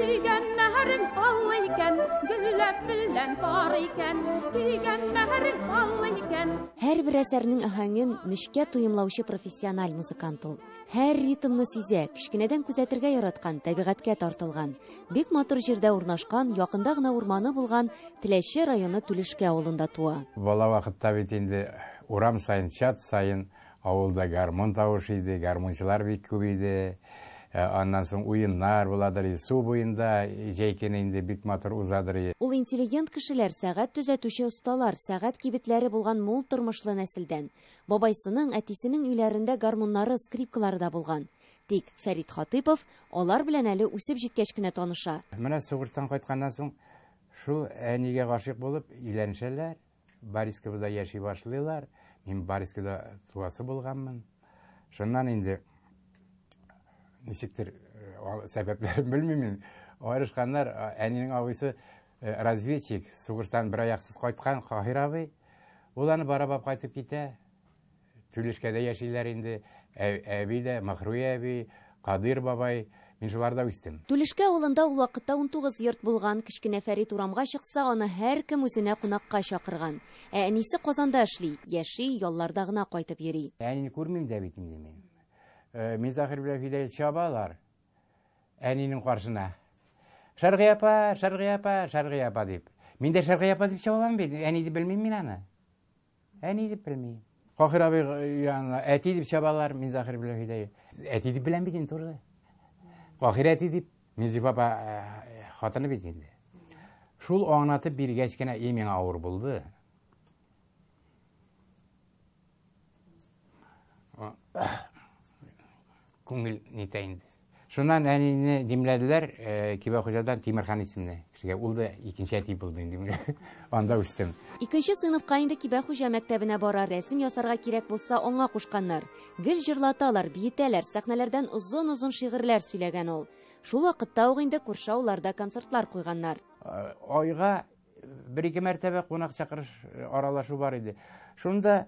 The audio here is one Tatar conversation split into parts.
Сөйгәннәрең аллы икән, гөлләп белән пар икән, сөйгәннәрең аллы икән. Һәрбер әсәрнең аһәңен нечкә тоемлаучы профессиональ музыкант ул. Һәр ритмны сизә, кечкенәдән күзәтергә яраткан, табигатькә тартылган. Бик матур җирдә урнашкан, якында гына урманы булган Теләче районы Түлешкә авылында туа. Бала вакытта бит инде урам сайын, чат сайын авылда гармун тавышы иде, гармунчылар бик күп иде. Аннан соң уеннар буладыр, су буенда җәй көне инде бик матур узадыр. Ул интеллигент кешеләр, сәгать төзәтүче осталар, сәгать кибетләре булган мул тормышлы нәселдән. Бабайсының, әтисенең өйләрендә гармуннары, скрипкалары да булган. Тик Фәрит Хатыйпов алар белән әле үсеп җиткәч кенә таныша. Менә сугыштан кайтканнан соң шул әнигә гашыйк булып өйләнешәләр. Борисковода яши башлыйлар. Мин Борисковода туасы булганмын. Шуннан инде ничектер сәбәпләрен белмим мин. Аерышканнар, әнинең абыйсы разведчик, сугыштан бер аяксыз кайткан Каһир абый. Ул аны барып кайтып китә. Түлешкәдә яшиләр инде. Әби дә, Махруя әби, Кадир бабай. Мин шуларда үстем. Түлешкә авылында ул вакытта 19 йорт булган. Кечкенә Фәрит урамга чыкса, аны һәркем үзенә кунакка чакырган. Ә әнисе Казанда эшли, яши, ялларда гына кайтып йөри. Әнине күрмим дә бит инде мин. Мирзахир белән Фидәил чабалар әнинең каршына. Шәргый апа, Шәргый апа, Шәргый апа дип. Мин дә Шәргый апа дип чабам бит. Әни дип белмим мин аны. Әни дип белмим. Кахир абый янына әти дип чабалар Мирзахир белән Фидәил. Әти дип беләм бит инде туры. Кахир әти дип Минзифа апа хатыны бит инде. Шул аңлатып биргәч кенә и миңа авыр булды. Күңел нитә инде. Шуннан әнине димләделәр, Кибәхуҗадан Тимерхан исемле кешегә. Ул да икенче әти булды инде. Анда үстем. Икенче сыйныфка инде Кибәхуҗа мәктәбенә бара, рәсем ясарга кирәк булса, аңа кушканнар. Гел җырлаталар, биетәләр, сәхнәләрдән озын-озын шигырьләр сөйләгән ул. Шул вакытта ук инде күрше авылларда концертлар куйганнар. Айга бер-ике мәртәбә кунак чакырыш аралашу бар иде. Шунда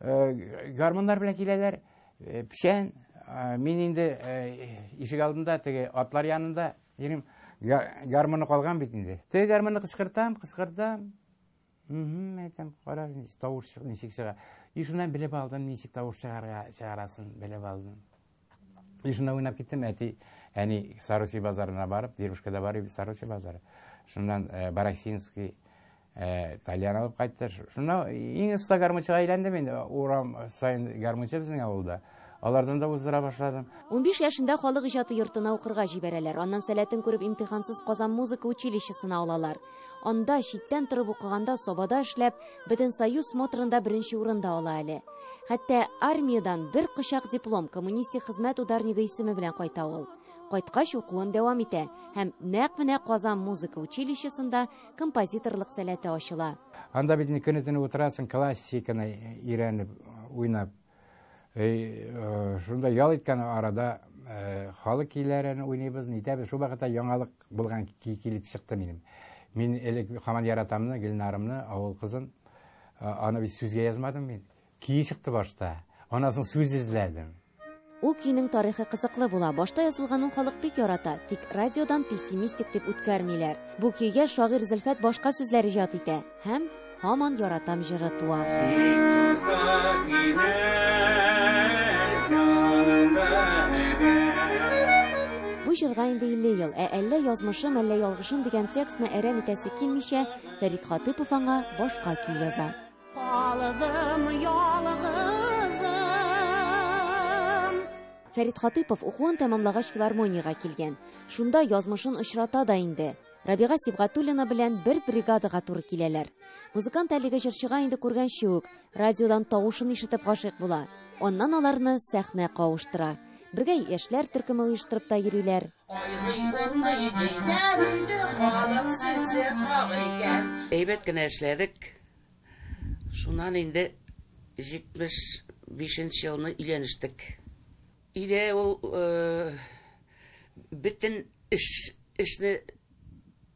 гармуннар белән киләләр, печән. Мин инде ишек алдында теге атлар янында йөрим. Гармуны калган бит инде. Теге гармунны кычкыртам, кычкыртам. Әйтәм, кара, тавыш ничек чыга. И шуннан белеп алдым, ничек тавыш чыгарга чыгарасын белеп алдым. И шунда уйнап киттем, әти, әни Саруси базарына барып, Дербышкада бар Саруси базары. Шуннан Барасинский тальян алып кайтты. Шуннан иң оста гармунчыга әйләндем инде. Урам сайын гармунчы безнең авылда. Алардан да уздыра башладым. 15 яшендә халык иҗаты йортына укырга җибәрәләр. Аннан сәләтен күреп имтихансыз Казан музыка училищесына алалар. Анда читтән торып укыганда Сабада эшләп, Бөтенсоюз смотрында беренче урында ала әле. Хәтта армиядан бер кочак диплом коммунистик хезмәт ударнигы исеме белән кайта ул. Кайткач укуын дәвам итә һәм нәкъ менә Казан музыка училищесында композиторлык сәләте ачыла. Анда бит көне-төне утырасың, классиканы өйрәнеп, уйнап. Шунда ял иткән арада халык көйләрен уйныйбыз, нитәбез. Шул вакытта яңалык булган көй килеп чыкты минем. Мин элек һаман яратамны, Гөлнарымны, авыл кызын. Аны бит сүзгә язмадым мин. Көй чыкты башта. Аннан соң сүз эзләдем. Ул көйнең тарихы кызыклы була. Башта язылганын халык бик ярата, тик радиодан пессимистик дип үткәрмиләр. Бу көйгә шагыйрь Зөлфәт башка сүзләр иҗат итә һәм һаман яратам җыры туа. Бу җырга инде 50 ел, ә әллә язмышым, әллә ялгышым дигән текстны әрәм итәсе килмичә, Фәрит Хатыйпов аңа башка көй яза. Калдым ялгызым. Фәрит Хатыйпов укуын тәмамлагач филармониягә килгән. Шунда язмышын очрата да инде. Рабига Сибгатуллина белән бер бригадага туры киләләр. Музыкант әлеге җырчыга инде күргәнче үк радиодан тавышын ишетеп гашыйк була. Аннан аларны сәхнә кавыштыра. Бергә яшьләр төркеме оештырып та йөриләр. Әйбәт кенә эшләдек. Шуннан инде 75 елны өйләнештек. Өйдә ул бөтен эшне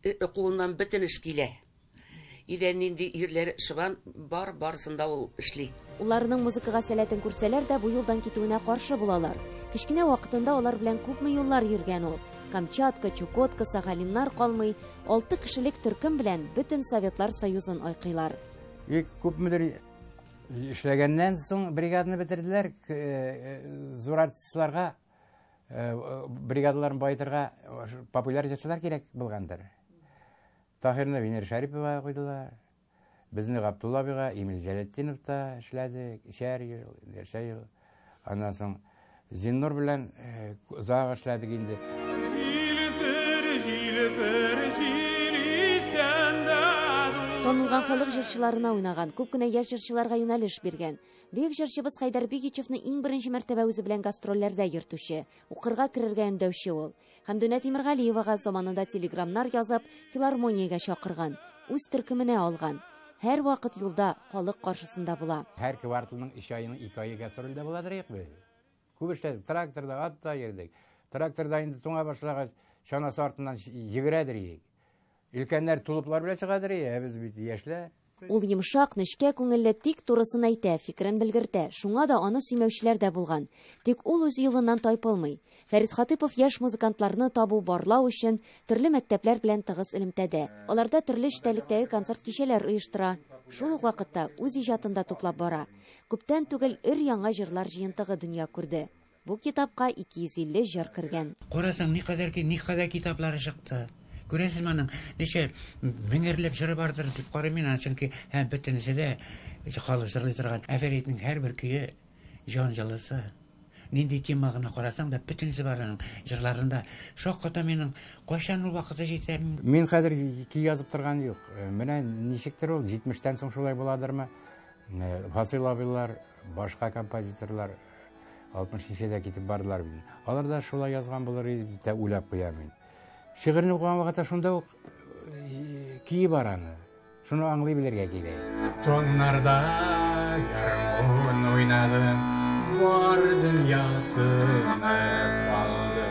кулыннан бөтен эш килә. Өйдә нинди ирләр шыбан бар, барысын да ул эшли. Уларының музыкага сәләтен күрсәләр дә бу юлдан китүенә каршы булалар. Кечкенә вакытында алар белән күпме юллар йөргән ул. Камчатка, Чукотка, Сахалиннар калмый, 6 кешелек төркем белән бөтен Советлар Союзын айкыйлар. Бик күпмедер эшләгәннән соң бригаданы бетерделәр. Зур артистларга бригадаларын баетырга популяр җырчылар кирәк булгандыр. Таһирны Венера Шәрипова куйдылар. Безне Габдулла абыйга Эмиль Җәләтдинов та эшләде, өчәр ел, ничә ел. Аннан соң Зиннур белән озак эшләдек инде. Танылган халык җырчыларына уйнаган, күп кенә яшь җырчыларга юнәлеш биргән. Бөек җырчыбыз Хәйдәр Бигичевны иң беренче мәртәбә үзе белән гастрольләрдә йөртүче, укырга керергә өндәүче ул. Хәмдүнә Тимергалиевага заманында телеграмнар язып, филармониягә чакырган, үз төркеменә алган. Һәр вакыт юлда, халык каршысында була. Һәр кварталның 3 аеның 2 ае гастрольдә буладыр юк бит. Күп эшләдек, тракторда, атта йөрдек. Тракторда инде туңа башлагач, чанасы артыннан йөгерәдер идек. Өлкәннәр тулыплар белән чыгадыр, ә без бит яшьләр. Ул йомшак, нечкә күңелле, тик турысын әйтә, фикерен белгертә. Шуңа да аны сөймәүчеләр дә булган. Тик ул үз юлыннан тайпылмый. Фәрит Хатыйпов яшь музыкантларны табу, барлау өчен төрле мәктәпләр белән тыгыз элемтәдә. Аларда төрле эчтәлектәге концерт кичәләр оештыра. Шул ук вакытта үз иҗатын да туплап бара. Күптән түгел өр-яңа җырлар җыентыгы дөнья күрде. Бу китапка 250 җыр кергән. Карасаң, никадәр китаплары чыкты. Күрәсезме аның ничә меңәрләп җыры бардыр дип карыйм мин аны, чөнки һәм бөтенесе дә халык җырлый торган. Ә Фәритнең һәрбер көе җан җылысы. Нинди тема гына карасаң да, бөтенесе бар аның җырларында. Шакката минем, кайчан ул вакыты җитә? Мин хәзер көй язып торган юк. Менә ничектер ул, 70-тән соң шулай буладырмы? Фасил абыйлар, башка композиторлар 60 ничәдә китеп бардылар бит. Алар да шулай язган булыр дип тә уйлап куям мин. Шигырьне укыган вакытта шунда ук көе бар аны. Шуны аңлый белергә кирәк. Таңнарда гармун уйнадым, бар дөнья тынып калды.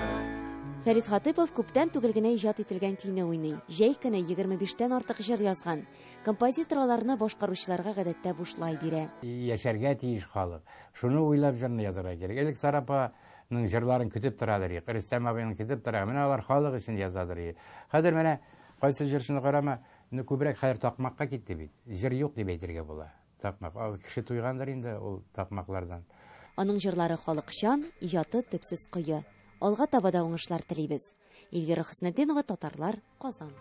Фәрит Хатыйпов күптән түгел генә иҗат ителгән көйне уйный. Җәй көне 25-тән артык җыр язган. Композитор аларны башкаручыларга гадәттә бушлай бирә. Яшәргә тиеш халык. Шуны уйлап җырны язарга кирәк. Элек Сара апаның җырларын көтеп торадыр, Рөстәм абыйның көтеп тора. Менә алар халык өчен язадыр. Хәзер менә кайсы җырчыны карама, күбрәк хәзер такмакка китте бит. Җыр юк дип әйтергә була. Такмак. Ал кеше туйгандыр инде ул такмаклардан. Аның җырлары халыкчан, иҗаты төпсез кое. Алга таба да уңышлар телибез. Эльвира Хөснетдинова, Татарлар, Казан.